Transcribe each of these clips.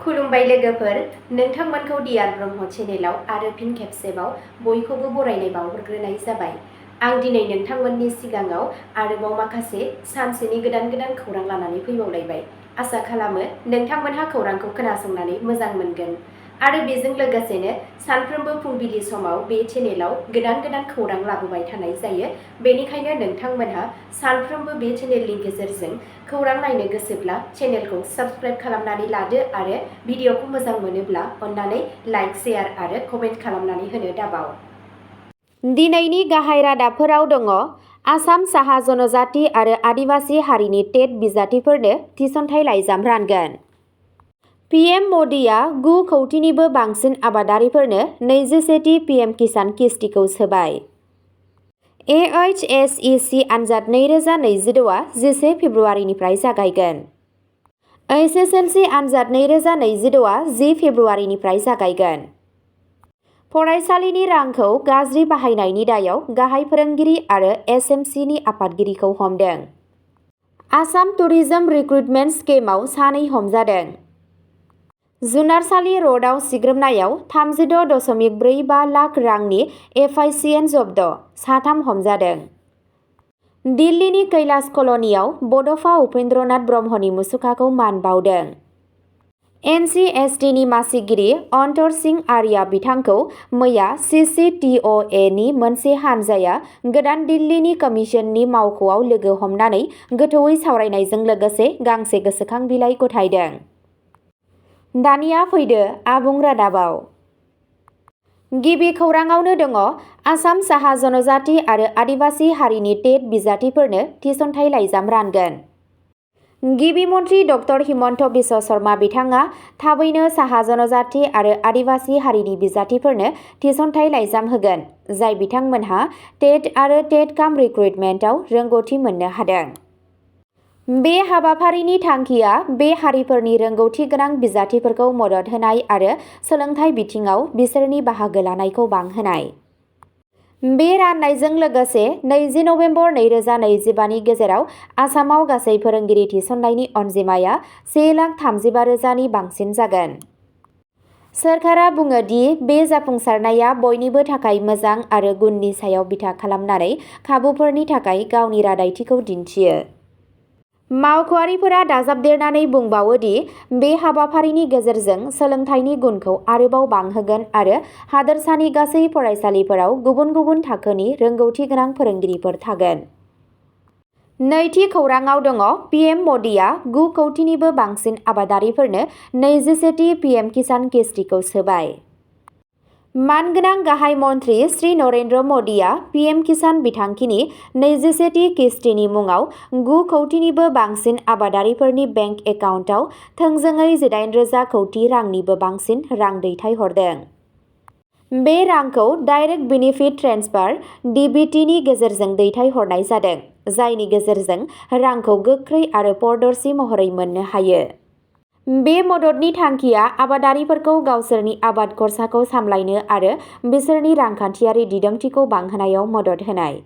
खुलुमबाय लोगोफोर, नोंथांमोनखौ डियार ब्रह्म चेनेलाव आरो फिन खेबसेबाव बयखौबो बरायनाय बावहरग्रोनाय जाबाय। आं दिनै नोंथांमोननि सिगाङाव आरोबाव माखासे सानसेनि गोदान खौरां लानानै फैबावलायबाय। आसा खालामो नोंथांमोनहा खौरांखौ खोनासंनानै मोजां मोनगोन आरो बेजों लोगोसेनो सानफ्रोमबो फुंबिलि समाव बे चेनेलाव गोदान खौरां लाबोबाय थानाय जायो। बेनिखायनो नोंथांमोनहा सानफ्रोमबो बे चेनेलनि गेजेरजों खौरां नायनो गोसोब्ला चेनेलखौ साबस्क्राइब खालामनानै लादो आरो भिडिअखौ मोजां मोनोब्ला अन्नानै लाइक, शेयार आरो कमेन्ट खालामनानै होनो दाबाव। दिनैनि गाहाय रादाबफोराव दङ। आसाम साहा जनजाति आरो आदिबासि हारिनि टेट बिजाथिफोरनो थिसनथाइ लाइजाम रानगोन। पीएम मदिआ 9 कौटिनिबो बांसिन आबादारिफोरनो 21थि पीएम किसान किस्तिखौ सोबाय। एएचएसइसि आनजाद 2026 आ 11 फेब्रुआरिनिफ्राय जागायगोन। एसएसएलसि आनजाद 2026 आ 10 फेब्रुआरिनिफ्राय जागायगोन। फरायसालिनि रांखौ गाज्रि बाहायनायनि दायाव गाहाय फोरोंगिरि आरो एसएमसीनि आफादगिरिखौ हमदों। आसाम टुरिजम रिक्रुटमेन्ट स्किमआव 2 हमजादों। जुनारसालि र'डआव सिग्रोमनायाव 36.45 लाख रांनि एफआइसिएन जब्द, 3 हमजादों। दिल्लीनि कैलाश कल'नियाव बड'फा उपेन्द्रनाथ ब्रह्मनि मुसुखाखौ मान बाउदों। एनसिएसटिनि मासिगिरि अन्तर सिंह आर्यआ बिथांखौ मैया सीसीटीअएनि मोनसे हानजाया गोदान दिल्लीनि कमिसननि मावख'आव लोगो हमनानै गोथौवै सावरायनायजों लोगोसे गांसे गोसोखां बिलाइ गथायदों। दानिया फैदो आबुं रादाबाव। गिबि खौराङावनो दङ। आसाम साहा जनजाति आरो आदिबासि हारिनि टेट बिजाथिफोरनो थिसनथाइ लाइजाम रानगोन। गिबि मन्थ्रि डक्टर हिमन्त बिश्व शर्मा बिथाङा थाबैनो साहा जनजाति आरो आदिबासि हारिनि बिजाथिफोरनो थिसनथाइ लाइजाम होगोन, जाय बिथांमोनहा टेट आरो टेट काम रिक्रुटमेन्टआव रोंग'थि मोननो हादों। बे हाबाफारिनि थांखिया बे हारिफोरनि रोंग'थि गोनां बिजाथिफोरखौ मदद होनाय आरो सोलोंथाइ बिथिङाव बिसोरनि बाहागो लानायखौ बांहोनाय। बे राननायजों लोगोसे 20 नबेम्बर 2025 नि गेजेराव आसामाव गासै फोरोंगिरि थिसननायनि अनजिमाया 1,35,000 नि बांसिन जागोन। सोरखारा बुङो दि बे जाफुंसारनाया बयनिबो थाखाय मोजां आरो गुननि सायाव बिथा खालामनानै खाबुफोरनि थाखाय गावनि रादायथिखौ दिन्थियो। मावख'आरिफोरा दाजाबदेरनानै बुंबावो दि बे हाबाफारिनि गेजेरजों सोलोंथाइनि गुनखौ आरोबाव बांहोगोन आरो हादोरसानि गासै फरायसालिफोराव गुबुन थाखोनि रोंग'थि गोनां फोरोंगिरिफोर थागोन। नैथि खौराङाव दङ। पीएम मदिआ 9 कौटिनिबो बांसिन आबादारिफोरनो 21थि पीएम किसान किस्तिखौ सोबाय। मानगोनां गाहाय मन्थ्रि श्री नरेन्द्र मदिआ पीएम किसान बिथांखिनि 21थि किस्तिनि मुङाव 9 कौटिनिबो बांसिन आबादारिफोरनि बेंक एकाउन्टआव थोंजोङै 18,000 कौटि रांनिबो बांसिन रां दैथायहरदों। बे रांखौ डाइरेक्ट बेनिफिट ट्रेन्सफार (डीबीटी) नि गेजेरजों दैथायहरनाय जादों, जायनि गेजेरजों रांखौ गोख्रै आरो पारदर्शी महरै मोननो हायो। बे मददनि थांखिया आबादारिफोरखौ गावसोरनि आबाद खरसाखौ सामलायनो आरो बिसोरनि रांखान्थियारि दिदोमथिखौ बांहोनायाव मदद होनाय।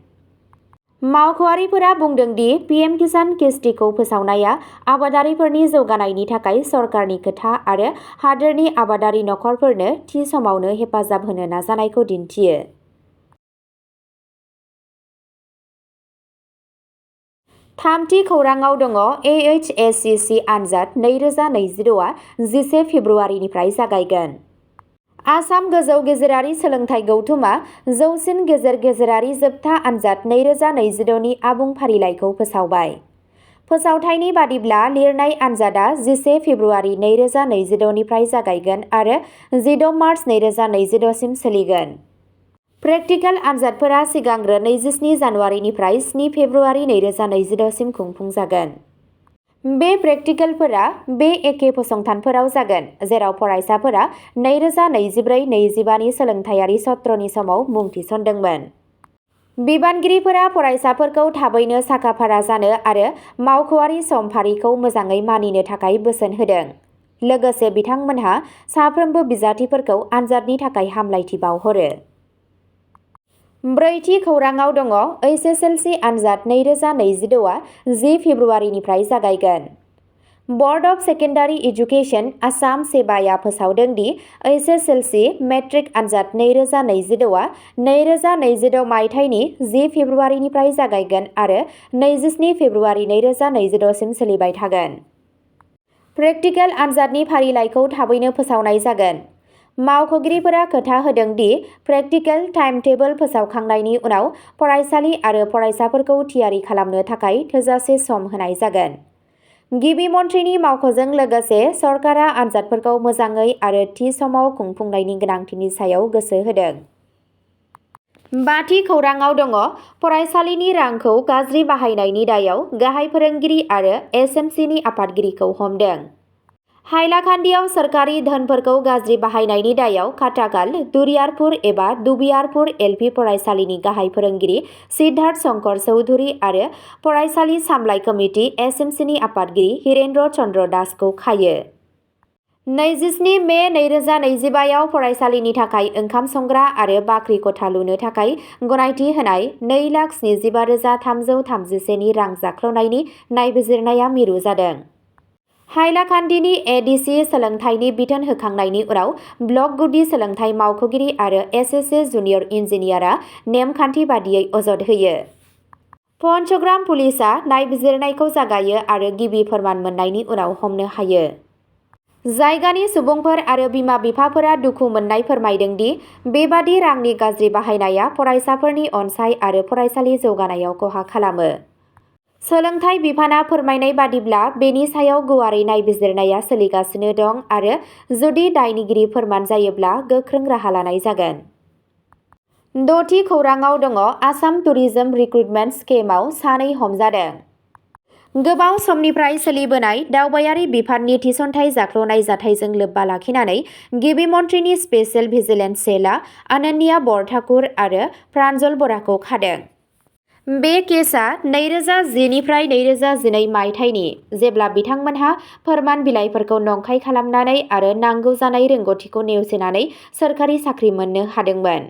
मावख'आरिफोरा बुंदों दि पीएम किसान किस्तिखौ फोसावनाया आबादारिफोरनि जौगानायनि थाखाय सरकारनि खोथा आरो हादोरनि आबादारि नखरफोरनो थि समावनो हेफाजाब होनो नाजानायखौ दिन्थियो। थामथि खौराङाव दङ। एएचएसइसि आनजाद 2026 आ 11 फेब्रुआरिनिफ्राय जागायगोन। आसाम गोजौ गेजेरारि सोलोंथाइ गौथुमआ जौसिन गेजेरारि जोबथा आनजाद 2026 नि आबुं फारिलाइखौ फोसावबाय। फोसावथायनि बादिब्ला लिरनाय आनजादा 11 फेब्रुआरि 2026 निफ्राय जागायगोन आरो 16 मार्च 2026 सिम सोलिगोन। प्रेक्टिकेल आनजादफोरा सिगांग्रो 27 जानुवारिनिफ्राय 7 फेब्रुआरि 2026 सिम खुंफुंजागोन। बे प्रेक्टिकेलफोरा बे एखे फसंथानफोराव जागोन जेराव फरायसाफोरा 2024-25 नि सोलोंथायारि सत्रनि समाव मुं थिसनदोंमोन। बिबानगिरिफोरा फरायसाफोरखौ थाबैनो साखाफारा जानो आरो मावख'आरि समफारिखौ मोजाङै मानिनो थाखाय बोसोन होदों। लोगोसे बिथांमोनहा साफ्रोमबो बिजाथिफोरखौ आनजादनि थाखाय हामलायथि बावहरो। ब्रैथि खौराङाव दङ। एसएसएलसि आनजाद 2026 आ 10 फेब्रुआरिनिफ्राय जागायगोन। Board of secondary education Assam सेबाया फोसावदों दि एसएसएलसी मेट्रिक आनजाद 2026आ 2026 मायथाइनि 10 फेब्रुवारिनिफ्राय जागायगोन आरो 27 फेब्रुवारि 2026 सिम सोलिबाय थागोन। प्रेक्टिकेल आनजादनि फारिलाइखौ थाबैनो फोसावनाय जागोन। मावख'गिरिफोरा खोथा होदों दि प्रेक्टिकेल टाइम टेबल फोसावखांनायनि उनाव फरायसालि आरो फरायसाफोरखौ थियारि खालामनो थाखाय थोजासे सम होनाय जागोन। गिबि मन्थ्रिनि मावख'जों लोगोसे सरकारा आनजादफोरखौ मोजाङै आरो थि समाव खुंफुंनायनि गोनांथिनि सायाव गोसो होदों। बाथि खौराङाव दङ फरायसालिनि रांखौ गाज्रि बाहायनायनि दायाव गाहाय फोरोंगिरि आरो एसएमसीनि आफादगिरिखौ हमदों। हाइलाकान्दियाव सोरखारि धोनफोरखौ गाज्रि बाहायनायनि दायाव खाथाकाल, दुरियारपुर एबा दुबियारपुर एलपि फरायसालिनि गाहाय फोरोंगिरि सिद्धार्थ शंकर चौधुरी आरो फरायसालि सामलाय कमिटि एसएमसीनि आफादगिरि हिरेन्द्र चन्द्र दासखौ खायो। 27 मे 2025आव फरायसालिनि थाखाय ओंखाम संग्रा आरो बाख्रि खथा लुनो थाखाय गनायथि होनाय 2,75,331 नि रां जाख्ल'नायनि नायबिजिरनाया मिरु जादों। हाइलाकान्दिनि एडिसि सोलोंथाइनि बिथोन होखांनायनि उनाव ब्लक गुदि सोलोंथाइ मावख'गिरि आरो एसएसए जुनियर इन्जिनियारा नेमखान्थि बादियै अजद होयो। पन्चग्राम पुलिसआ नायबिजिरनायखौ जागायो आरो गिबि फोरमान मोननायनि उनाव हमनो हायो। जायगानि सुबुंफोर आरो बिमा-बिफाफोरा दुखु मोननाय फोरमायदों दि बेबादि रांनि गाज्रि बाहायनाया फरायसाफोरनि अनसाय आरो फरायसालि जौगानायाव खहा खालामो। सोलोंथाइ बिफाना फोरमायनाय बादिब्ला बेनि सायाव गुवारै नायबिजिरनाया सोलिगासिनो दं आरो जुदि दायनिगिरि फोरमान जायोब्ला गोख्रों राहा लानाय जागोन। द'थि खौराङाव दङ आसाम टुरिजम रिक्रुटमेन्ट स्किमआव सानै हमजादों। गोबाव समनिफ्राय सोलिबोनाय दावबायारि बिफाननि थिसनथाइ जाख्ल'नाय जाथायजों लोब्बा लाखिनानै गिबि मन्थ्रिनि स्पेशेल भिजिलेन्स सेलआ अनन्या बरठाकुर आरो प्रान्जल बराखौ खादों। बे केसआ 2010 निफ्राय 2012 मायथाइनि, जेब्ला बिथांमोनहा फोरमान बिलाइफोरखौ नंखाय खालामनानै आरो नांगौ जानाय रोंग'थिखौ नेवसिनानै सोरखारि साख्रि मोननो हादोंमोन।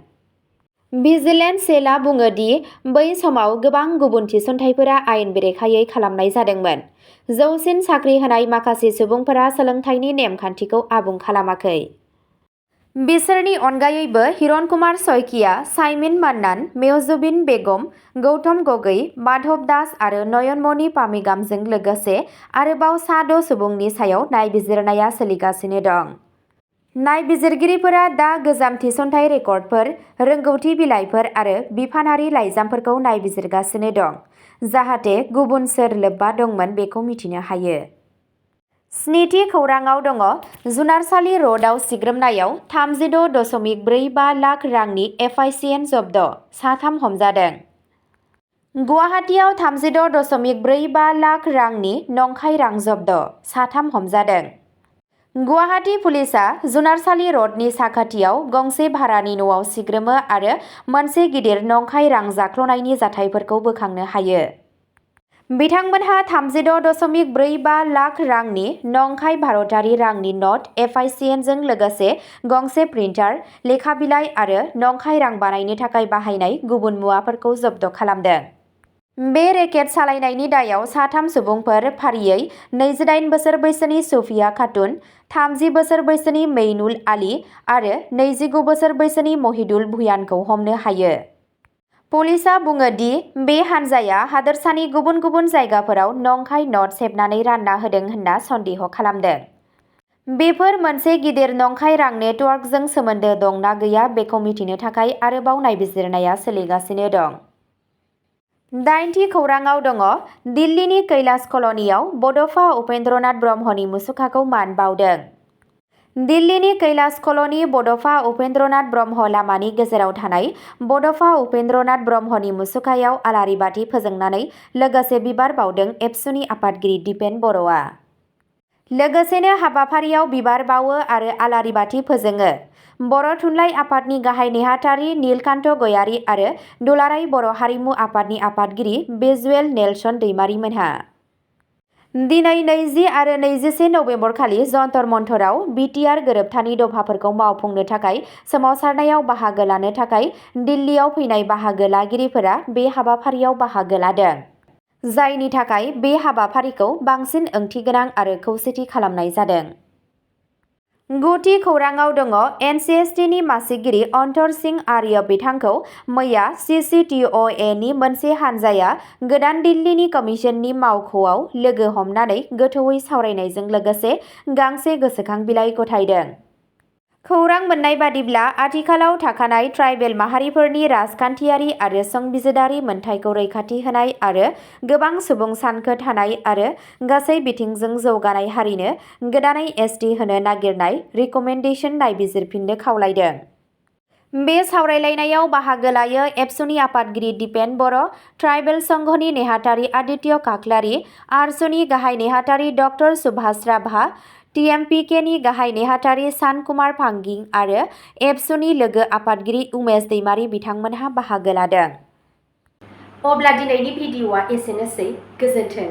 भिजिलेन्स सेलआ बुङो दि बै समाव गोबां गुबुन थिसनथाइफोरा आयेन बेरेखायै खालामनाय जादोंमोन। जौसिन साख्रि होनाय माखासे सुबुंफोरा सोलोंथाइनि नेमखान्थिखौ आबुं खालामाखै। बिसोरनि अनगायैबो हिरण कुमार शइकिया, साइमिन मान्नान, मेहजुबिन बेगम, गौतम गगৈ, माधव दास आरो नयनमणि पामेगामजों लोगोसे आरोबाव सा 6 सुबुंनि सायाव नायबिजिरनाया सोलिगासिनो दं। नायबिजिरगिरिफोरा दा गोजाम थिसनथाइ रेकर्डफोर, रोंग'थि बिलाइफोर आरो बिफानारि लाइजामफोरखौ नायबिजिरगासिनो दं, जाहाथे गुबुन सोर लोब्बा दंमोन बेखौ मिथिनो हायो। स्निथि खौराङाव दङ जुनारसालि र'डआव सिग्रोमनायाव 36.45 लाख रांनि एफआइसिएन जब्द, साथाम हमजादों। गुवाहाटीआव 36.45 लाख रांनि नंखाय रां जब्द, साथाम हमजादों। गुवाहाटी पुलिसआ जुनारसालि र'डनि साखाथियाव गंसे भारानि न'आव सिग्रोमो आरो मोनसे गिदिर नंखाय रां जाख्ल'नायनि जाथायफोरखौ बोखांनो हायो। बिथांमोनहा 36.45 लाख रांनि नंखाय भारतारि रांनि नट एफआइसिएनजों लोगोसे गंसे प्रिन्टार, लेखा बिलाइ आरो नंखाय रां बानायनो थाखाय बाहायनाय गुबुन मुवाफोरखौ जब्द खालामदों। बे रेकेट सालायनायनि दायाव साथाम सुबुंफोर फारियै 28 बोसोर बैसोनि सुफिया खातुन, 30 बोसोर बैसोनि मेइनुल आली आरो 29 बोसोर बैसोनि महिदुल भुयानखौ हमनो हायो। पुलिसआ बुङो दि बे हानजाया हादोरसानि गुबुन गुबुन जायगाफोराव नंखाय नट सेबनानै रानना होदों होनना सन्देह खालामदों। बेफोर मोनसे गिदिर नंखाय रां नेटवर्कजों सोमोन्दो दं ना गैया बेखौ मिथिनो थाखाय आरोबाव नायबिजिरनाया सोलिगासिनो दं। 8थि खौराङाव दङ दिल्लीनि कैलाश कल'नियाव बड'फा उपेन्द्रनाथ ब्रह्मनि मुसुखाखौ मान बाउदों। दिल्लीनि कैलाश कल'नि बड'फा उपेन्द्रनाथ ब्रह्म लामानि गेजेराव थानाय बड'फा उपेन्द्रनाथ ब्रह्मनि मुसुखायाव आलारि बाथि फोजोंनानै लोगोसे बिबार बाउदों एबसुनि आफादगिरि दिपेन बर'आ। लोगोसेनो हाबाफारियाव बिबार बावो आरो आलारि बाथि फोजोङो। बर' थुनलाइ आफादनि गाहाय नेहाथारि नीलकान्त गयारी आरो दुलाराय बर' हारिमु आफादनि आफादगिरि बेजुएल नेलसन दैमारिमोनहा दिनै 20 आरो 21 नबेम्बरखालि जन्तर मन्तराव बिटिआर गोरोबथानि दफाफोरखौ मावफुंनो थाखाय सोमावसारनायाव बाहागो लानो थाखाय दिल्लीयाव फैनाय बाहागो लागिरिफोरा बे हाबाफारियाव बाहागो लादों। जायनि थाखाय बे हाबाफारिखौ बांसिन ओंथिगोनां आरो खौसेथि खालामनाय जादों। गुथि खौराङाव दङ एनसिएसटिनि मासिगिरि अन्तर सिंह आर्य बिथांखौ मैया सिसिटिअएनि मोनसे हानजाया गोदान दिल्लीनि कमिसननि मावख'आव लोगो हमनानै गोथौवै सावरायनायजों लोगोसे गांसे गोसोखां बिलाइ गथायदों। खौरां मोन्नाय बादिब्ला आथिखालाव थाखानाय ट्राइबेल माहारिफोरनि राजखान्थियारि आरो संबिजिदारि मोनथायखौ रैखाथि होनाय आरो गोबां सुबुं सानखो थानाय आरो गासै बिथिंजों जौगानाय हारिनो गोदानै एसटि होनो नागिरनाय रिकमेन्डेसन नायबिजिरफिननो खावलायदों। बे सावरायलायनायाव बाहागो लायो एबसुनि आफादगिरि दिपेन बर', ट्राइबेल संघनि नेहाथारि आदित्य काख्लारि, आरसुनि गाहाय नेहाथारि डक्टर सुभाष राभा, टिएमपिकेनि गाहाय नेहाथारि सान कुमार फांगिं आरो एबसुनि लोगो आफादगिरि उमेश दैमारी बिथांमोनहा बाहागो लादों। अब्ला दिनैनि भिडिअ'आ एसेनोसै। गोजोन्थों।